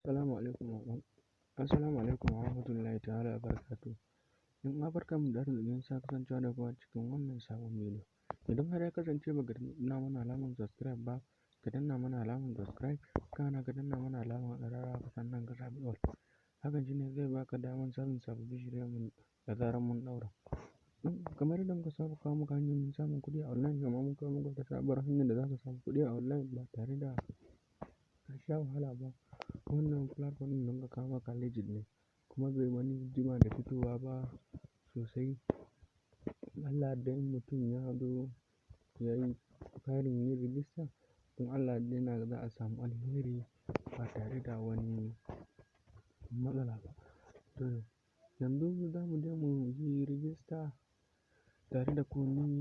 Assalamu alaikum Assalamu alaikum warahmatullahi ta'ala wabarakatuhu. Ƴan uwa, barkanmu da arzikin sake kasancewa da ku a cikin wannan sabon bidiyo. Idan har ya kasance baka danna mana alamar subscribe ba, ka danna mana alamar subscribe, kana ka danna mana alamar ƙararrawa, sannan ka zaɓi all. Hakan shine zai baka damar samun sababbin shirye-shiryenmu da zarar mun ɗaura. Kamar yadda muka saba kawo muku hanyoyin samun kuɗi a online, yau ma mun kawo muku wata sabuwar hanyar da za ka samu kuɗi a online ba tare da ka sha wahala ba. Wannan platform ɗin da muka kawo maka legit ne, kuma bai wani jima da fitowa ba sosai. In Allah ya yarda, in mutum ya zo ya yi farin yin rijista, in Allah ya yarda, yana ga za a samu alheri ba tare da wani matsala ba. To, yanzu za mu je mu yi rijista tare da ku. Ni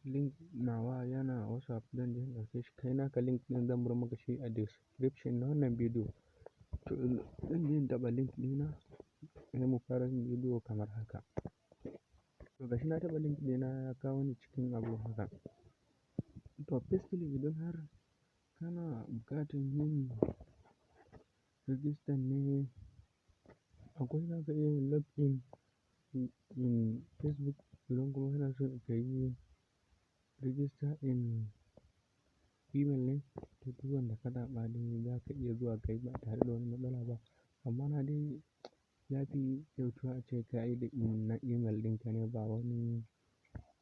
link nawa yana WhatsApp, zan je in ɗauke shi. Kai naka link ɗin zan bar maka shi a description na wannan bidiyo. To, zan je in taɓa link ɗina, sai mu fara yin bidiyo kamar haka. To, gashi na taɓa link ɗina, ya kawo ni cikin abu haka. To, firstly, idan har kana buƙatar yin rijistan ne, akwai, za ka iya yin login in Facebook. Idan kuma kana so ka yi register in email ne, to duk wanda ka zaɓa dai za ka iya zuwa ka yi ba tare da wani matsala ba. Amma na dai ya fi kyautuwa ace ka yi da na email ɗinka ne, ba wani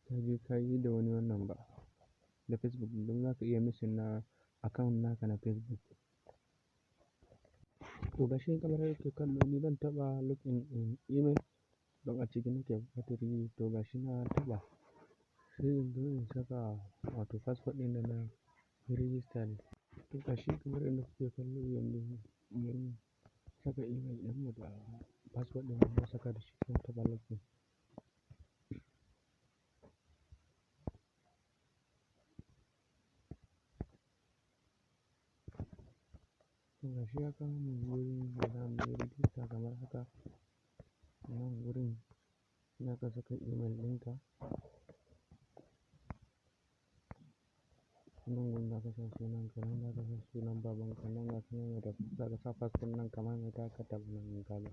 ka je ka yi da wani wannan ba, da Facebook, don za ka iya missing na account naka na Facebook. To, gashi kamar yadda kuke kallo, ni zan taɓa login in email don a ciki nake buƙatar yi. To, gashi na taɓa, sai in zo in saka wato password ɗin da na yi register da. To, gashi kamar yadda kuke kallo, yanzu mun saka email ɗinmu da password ɗin da muka saka da shi, sai mu taɓa login. To, gashi ya kawo mu wurin da za mu yi rijista kamar haka. Nan wurin za ka saka email ɗinka. Nan wurin za ka sa sunanka, nan za ka sa sunan babanka, nan za ka maimaita, za ka sa password, nan ka maimaita, ka taɓa nan in ka gama.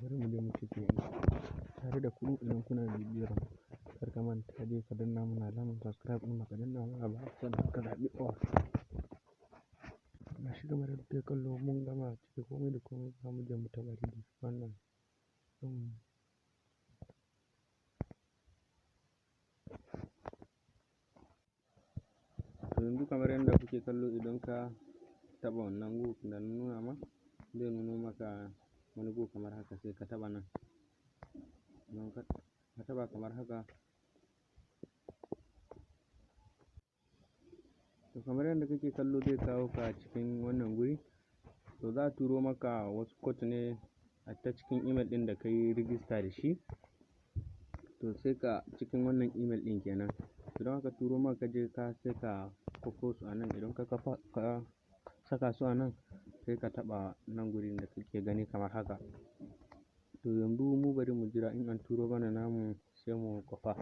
Bari mu je mu cike tare da ku. Idan kuna bibiyar mu, kar ka manta dai ka danna mana alamar subscribe in baka danna mana ba, sannan ka zaɓi all. Gashi kamar yadda kuke kallo, mun gama cike komai da komai, za mu je mu taɓa wannan. To, yanzu kamar yadda kuke kallo, idan ka taɓa wannan gu da na nuna ma, zai nuno maka wani gu kamar haka, sai ka taɓa nan. Idan ka taɓa kamar haka, to kamar yadda kake kallo, zai kawo ka cikin wannan guri. To, za a turo maka wasu code ne a ta cikin email ɗin da ka yi rijista da shi. To, sai ka cikin wannan email ɗin kenan. Idan aka turo maka, ka je ka sai ka kwafo su a nan. Idan ka kafa, ka saka su a nan, sai ka taɓa nan gurin da kake gani kamar haka. To, yanzu mu bari mu jira in an turo mana namu, sai mu kwafa.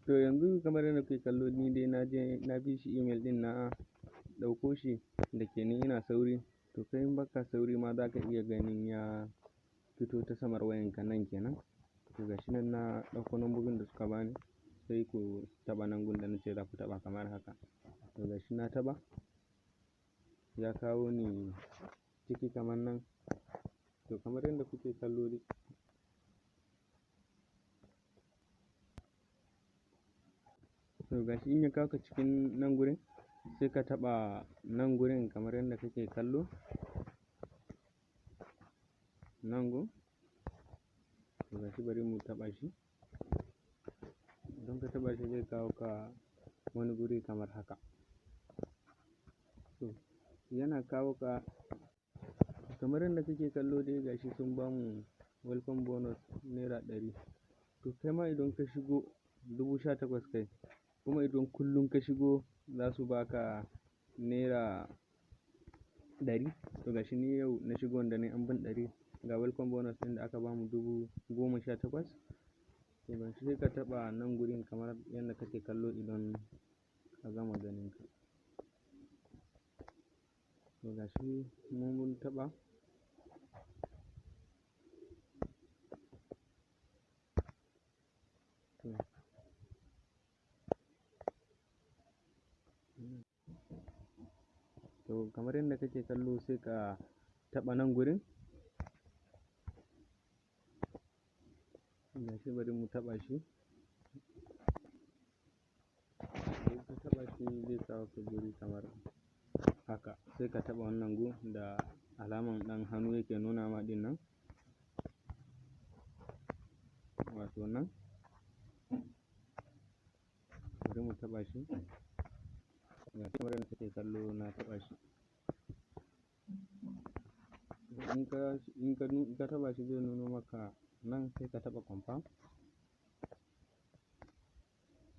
To, yanzu kamar yadda kuke kallo, ni dai na je na bi shi email ɗin, na ɗauko shi da ke ni ina sauri. To, kai in baka sauri ma, za ka iya ganin ya fito ta samar wayanka nan kenan. To, gashi nan na ɗauko lambobin da suka bani, sai ku taɓa nan gun da nace za ku taɓa kamar haka. To, gashi na taɓa, ya kawo ni ciki kamar nan. To, kamar yadda kuke kallo dai, to gashi in ya kawo ka cikin nan gurin, sai ka taɓa nan gurin kamar yadda kake kallo nan gun. To, gashi bari mu taɓa shi. Idan ka taɓa shi, zai kawo ka wani guri kamar haka. To, yana kawo ka kamar yadda kake kallo dai, gashi sun bamu welcome bonus ₦100. To, kai ma idan ka shigo, 18,000 kai. Kuma idan kullum ka shigo, za su baka ₦100. To, gashi ni yau na shigo da nayi, an ban 100. Ga welcome bonus ɗin da aka bamu, 18,000. To, gashi sai ka taɓa nan gurin kamar yadda kake kallo idan ka gama ganin ka. To gashi mu mun taɓa. To kamar yadda kake kallo, sai ka taɓa nan gurin. Gashi, bari mu taɓa shi. Idan ka taɓa shi, zai kawo ka guri kamar haka. Sai ka taɓa wannan gu da alaman ɗan hannu yake nuna ma ɗin nan, wato nan. Bari mu taɓa shi. Gashi, kamar yadda kake kallo, na taɓa shi. In ka taɓa shi, zai nuno maka nan. Sai ka taɓa confirm.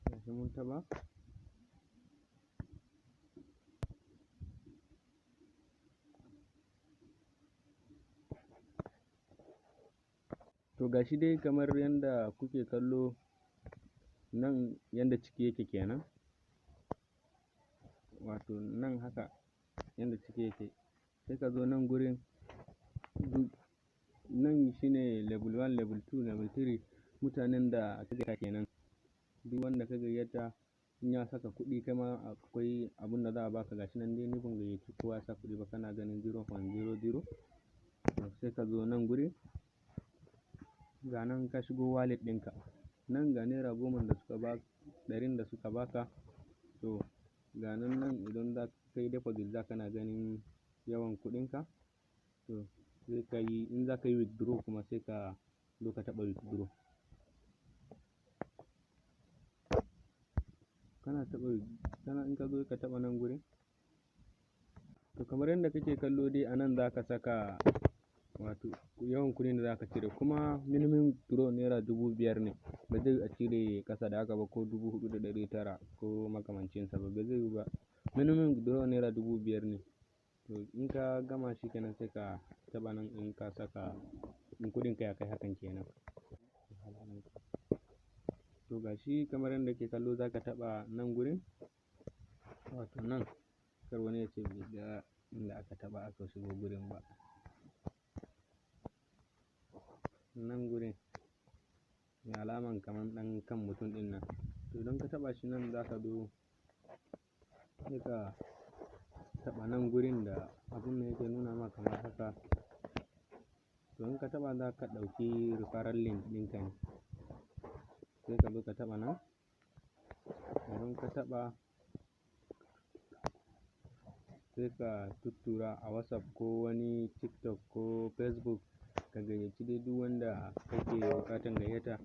Gashi mun taɓa. To gashi dai, kamar yanda kuke kallo nan, yanda ciki yake kenan, wato nan haka yanda ciki yake. Sai ka zo nan gurin, nan shine level 1, level 2, level 3, mutanen da ka gayyata kenan. Duk wanda ka gayyata, in ya saka kuɗi, kai ma akwai abun da za a baka. Gashi nan dai, ni ban gayyaci kowa ya sa kuɗi ba, kana ganin 0.00. Sai ka zo nan guri, ga nan ka shigo wallet ɗinka. Nan ga ₦10 da suka ba, 100 da suka baka. To ga nan, nan idan za ka yi deposit, za kana ganin yawan kuɗinka. To sai ka yi, in za ka yi withdraw kuma, sai ka zo ka taɓa withdraw. Kana taɓa, kana in ka zo ka taɓa nan gurin. To kamar yadda kake kallo dai, a nan za ka saka, wato yawan kuɗin da za ka cire. Kuma minimum withdraw ₦5,000 ne. Ba zai yiwu a cire ƙasa da haka ba, ko 4,900 ko makamancinsa ba, ba zai yiwu ba. Minimum withdraw ₦5,000 ne. To in ka gama shi kenan, sai ka taɓa nan in ka saka, in kuɗin ka ya kai hakan kenan. To gashi, kamar yadda kake kallo, za ka taɓa nan gurin, wato nan, kar wani ya ce bai ga inda aka taɓa aka shigo gurin ba. Nan gurin mai alaman kaman ɗan kan mutum ɗin nan. To idan ka taɓa shi nan, za ka zo sai ka taɓa nan gurin da abun nan yake nuna ma kamar haka. To in ka taɓa, za ka ɗauki referral link ɗinka ne. Sai ka zo ka taɓa nan. Idan ka taɓa, sai ka tuttura a WhatsApp ko wani TikTok ko Facebook, ka gayyaci dai duk wanda kake buƙatan gayyata.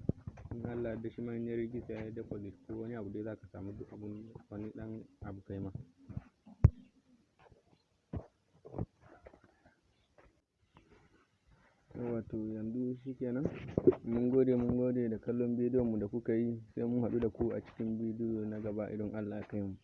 In Allah ya yarda, shi ma in ya register, ya yi deposit ko wani abu dai, za ka samu duk abun wani ɗan abu kai ma. Wato yanzu shikenan. Mun gode, mun gode da kallon bidiyon mu da kuka yi. Sai mun haɗu da ku a cikin bidiyo na gaba idan Allah ya kai mu.